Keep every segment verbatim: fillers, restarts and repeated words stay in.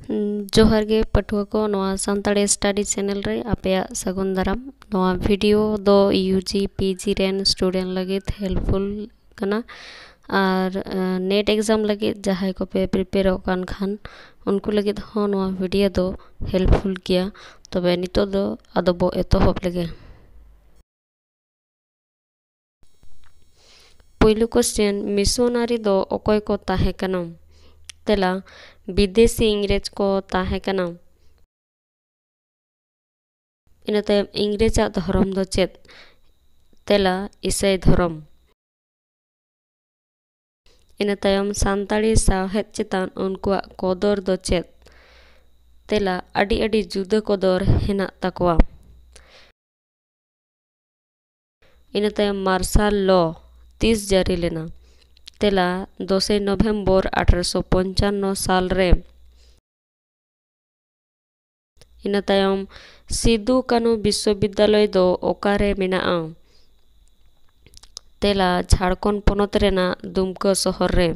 ᱡᱚᱦᱟᱨ ᱜᱮ ᱯᱟᱹᱴᱷᱩᱣᱟᱹ ᱠᱚ, ᱱᱚᱣᱟ ᱥᱟᱱᱛᱟᱲᱤ study channel ᱨᱮ ᱟᱯᱮᱭᱟᱜ ᱥᱟᱹᱜᱩᱱ ᱫᱟᱨᱟᱢ᱾ ᱱᱚᱣᱟ video ᱫᱚ U G P G ᱨᱮᱱ student ᱞᱟᱹᱜᱤᱫ helpful ᱠᱟᱱᱟ, ᱟᱨ, ᱟᱸ, NET exam ᱞᱟᱹᱜᱤᱫ ᱡᱟᱦᱟᱸᱭ ᱠᱚᱯᱮ prepareᱚᱜ ᱠᱟᱱ ᱠᱷᱟᱱ, ᱩᱱᱠᱩ ᱞᱟᱹᱜᱤᱫ ᱦᱚᱸ ᱱᱚᱣᱟ video ᱫᱚ helpful ᱜᱮᱭᱟ᱾ ᱛᱚᱵᱮ ᱱᱤᱛᱚᱜ ᱫᱚ ᱟᱫᱚ ᱵᱚ ᱮᱛᱚᱦᱚᱵ ᱞᱮᱜᱮ᱾ ᱯᱩᱭᱞᱩ question, missionary ᱫᱚ ᱚᱠᱚᱭ ᱠᱚ ᱛᱟᱦᱮᱸ ᱠᱟᱱᱟ? ᱛᱮᱞᱟ, ᱵᱤᱫᱮᱥᱤ ᱤᱝᱨᱮᱡᱽ ᱠᱚ ᱛᱟᱦᱮᱸ ᱠᱟᱱᱟ᱾ ᱤᱱᱟᱹ ᱛᱟᱭᱚᱢ, ᱤᱝᱨᱮᱡᱽ ᱟᱜ ᱫᱷᱚᱨᱚᱢ ᱫᱚ ᱪᱮᱫ? ᱛᱮᱞᱟ, ᱤᱥᱟᱹᱭ ᱫᱷᱚᱨᱚᱢ᱾ ᱤᱱᱟᱹ ᱛᱟᱭᱚᱢ, ᱥᱟᱱᱛᱟᱲᱤ ᱥᱟᱶᱦᱮᱫ ᱪᱮᱛᱟᱱ ᱩᱱᱠᱩᱣᱟᱜ ᱠᱚᱫᱚᱨ ᱫᱚ ᱪᱮᱫ? ᱛᱮᱞᱟ, ᱟᱹᱰᱤ ᱟᱹᱰᱤ ᱡᱩᱫᱟᱹ ᱠᱚᱫᱚᱨ ᱦᱮᱱᱟᱜ ᱛᱟᱠᱚᱣᱟ᱾ ᱤᱱᱟᱹ ᱛᱟᱭᱚᱢ, martial law ᱛᱤᱥ ᱡᱟᱹᱨᱤ ᱞᱮᱱᱟ? ᱛᱮᱞᱟ, ᱫᱚᱥᱮᱭ ᱱᱚᱵᱷᱮᱢᱵᱚᱨ ᱟᱴᱷᱨᱚᱥᱚ ᱯᱚᱧᱪᱟᱱᱱᱚ ᱥᱟᱞ ᱨᱮ᱾ ᱤᱱᱟᱹ ᱛᱟᱭᱚᱢ, ᱥᱤᱫᱩ ᱠᱟᱹᱱᱦᱩ ᱵᱤᱥᱥᱚᱵᱤᱫᱽᱫᱟᱞᱚᱭ ᱫᱚ ᱚᱠᱟᱨᱮ ᱢᱮᱱᱟᱜᱼᱟ? ᱛᱮᱞᱟ, ᱡᱷᱟᱲᱠᱷᱚᱸᱰ ᱯᱚᱱᱚᱛ ᱨᱮᱱᱟᱜ ᱫᱩᱢᱠᱟᱹ ᱥᱚᱦᱚᱨ ᱨᱮ᱾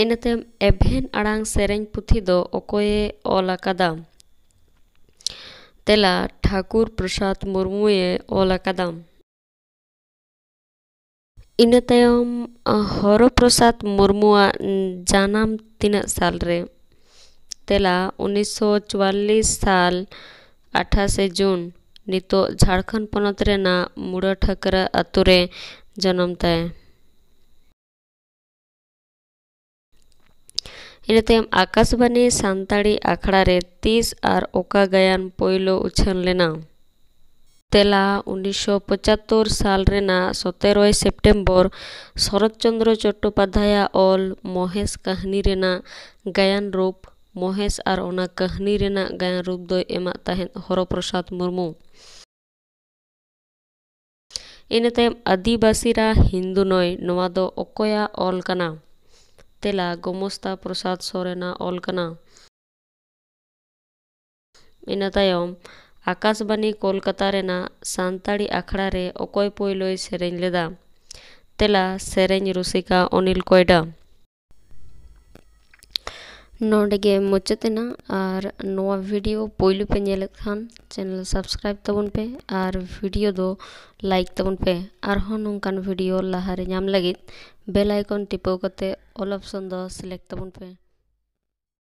ᱤᱱᱟᱹ ᱛᱟᱭᱚᱢ, ᱮᱵᱷᱮᱱ ᱟᱲᱟᱝ ᱥᱮᱨᱮᱧ ᱯᱩᱛᱷᱤ ᱫᱚ ᱚᱠᱚᱭᱮ ᱚᱞ ᱟᱠᱟᱫᱟ? ᱛᱮᱞᱟ, ᱴᱷᱟᱠᱩᱨ ᱯᱨᱚᱥᱟᱫᱽ ᱢᱩᱨᱢᱩᱭ ᱚᱞ ᱟᱠᱟᱫᱟ᱾ ᱤᱱᱟᱹ ᱛᱟᱭᱚᱢ, ᱟᱸ, ᱦᱚᱨᱚ ᱯᱨᱚᱥᱟᱫᱽ ᱢᱩᱨᱢᱩᱣᱟᱜ ᱡᱟᱱᱟᱢ ᱛᱤᱱᱟᱹᱜ ᱥᱟᱞ ᱨᱮ? ᱛᱮᱞᱟ, ᱩᱱᱤᱥᱥᱚ ᱪᱩᱣᱟᱞᱞᱤᱥ ᱥᱟᱞ, ᱟᱴᱷᱟᱥᱮ ᱡᱩᱱ, ᱱᱤᱛᱚᱜ ᱡᱷᱟᱲᱠᱷᱚᱸᱰ ᱯᱚᱱᱚᱛ ᱨᱮᱱᱟᱜ ᱢᱩᱲᱟᱹ ᱴᱷᱟᱹᱠᱨᱟᱹ ᱟᱛᱳ ᱨᱮ ᱡᱚᱱᱚᱢ ᱛᱟᱭ᱾ ᱤᱱᱟᱹ ᱛᱟᱭᱚᱢ, ᱟᱠᱟᱥᱵᱟᱱᱤ ᱥᱟᱱᱛᱟᱲᱤ ᱟᱠᱷᱲᱟ ᱨᱮ ᱛᱤᱥ ᱟᱨ ᱚᱠᱟ ᱜᱟᱭᱟᱱ ᱯᱳᱭᱞᱳ ᱩᱪᱷᱟᱹᱱ ᱞᱮᱱᱟ? ᱛᱮᱞᱟ, ᱩᱱᱤᱥᱥᱚ ᱯᱚᱸᱪᱟᱛᱛᱳᱨ ᱥᱟᱞ ᱨᱮᱱᱟᱜ ᱥᱚᱛᱮᱨᱚᱭ ᱥᱮᱯᱴᱮᱢᱵᱚᱨ, ᱥᱚᱨᱚᱛ ᱪᱚᱱᱫᱨᱚ ᱪᱚᱴᱴᱳᱯᱟᱫᱽᱫᱷᱟᱭᱟᱜ ᱚᱞ ᱢᱚᱦᱮᱥ ᱠᱟᱹᱦᱱᱤ ᱨᱮᱱᱟᱜ ᱜᱟᱭᱟᱱ ᱨᱩᱯ᱾ ᱢᱚᱦᱮᱥ ᱟᱨ ᱚᱱᱟ ᱠᱟᱹᱦᱱᱤ ᱨᱮᱱᱟᱜ ᱜᱟᱭᱟᱱ ᱨᱩᱯ ᱫᱚᱭ ᱮᱢᱟᱜ ᱛᱟᱦᱮᱸᱫ ᱦᱚᱨᱚ ᱯᱨᱚᱥᱟᱫᱽ ᱢᱩᱨᱢᱩ᱾ ᱤᱱᱟᱹ ᱛᱟᱭᱚᱢ, ᱟᱹᱫᱤᱵᱟᱹᱥᱤᱨᱟ ᱦᱤᱱᱫᱩ ᱱᱚᱭ, ᱱᱚᱣᱟ ᱫᱚ ᱚᱠᱚᱭᱟᱜ ᱚᱞ ᱠᱟᱱᱟ? ᱛᱮᱞᱟ, ᱜᱳᱢᱚᱥᱛᱟ ᱯᱨᱚᱥᱟᱫᱽ ᱥᱚᱨᱮᱱᱟᱜ ᱚᱞ ᱠᱟᱱᱟ᱾ ᱤᱱᱟᱹ ᱛᱟᱭᱚᱢ, ᱟᱠᱟᱥᱵᱟᱱᱤ ᱠᱳᱞᱠᱟᱛᱟ ᱨᱮᱱᱟᱜ ᱥᱟᱱᱛᱟᱲᱤ ᱟᱠᱷᱲᱟ ᱨᱮ ᱚᱠᱚᱭ ᱯᱳᱭᱞᱳᱭ ᱥᱮᱨᱮᱧ ᱞᱮᱫᱟ? ᱛᱮᱞᱟ, ᱥᱮᱨᱮᱧ ᱨᱩᱥᱤᱠᱟ ᱚᱱᱤᱞ ᱠᱚᱭᱰᱟ᱾ ᱱᱚᱰᱮ ᱜᱮ ᱢᱩᱪᱟᱹᱫ ᱮᱱᱟ᱾ ᱟᱨ ᱱᱚᱣᱟ video ᱯᱳᱭᱞᱳ ᱯᱮ ᱧᱮᱞᱮᱫ ᱠᱷᱟᱱ channel subscribe ᱛᱟᱵᱚᱱ ᱯᱮ ᱟᱨ video ᱫᱚ like ᱛᱟᱵᱚᱱ ᱯᱮ᱾ ᱟᱨᱦᱚᱸ ᱱᱚᱝᱠᱟᱱ video ᱞᱟᱦᱟᱨᱮ ᱧᱟᱢ ᱞᱟᱹᱜᱤᱫ bell icon ᱴᱤᱯᱟᱹᱣ ᱠᱟᱛᱮ all option ᱫᱚ select ᱛᱟᱵᱚᱱ ᱯᱮ᱾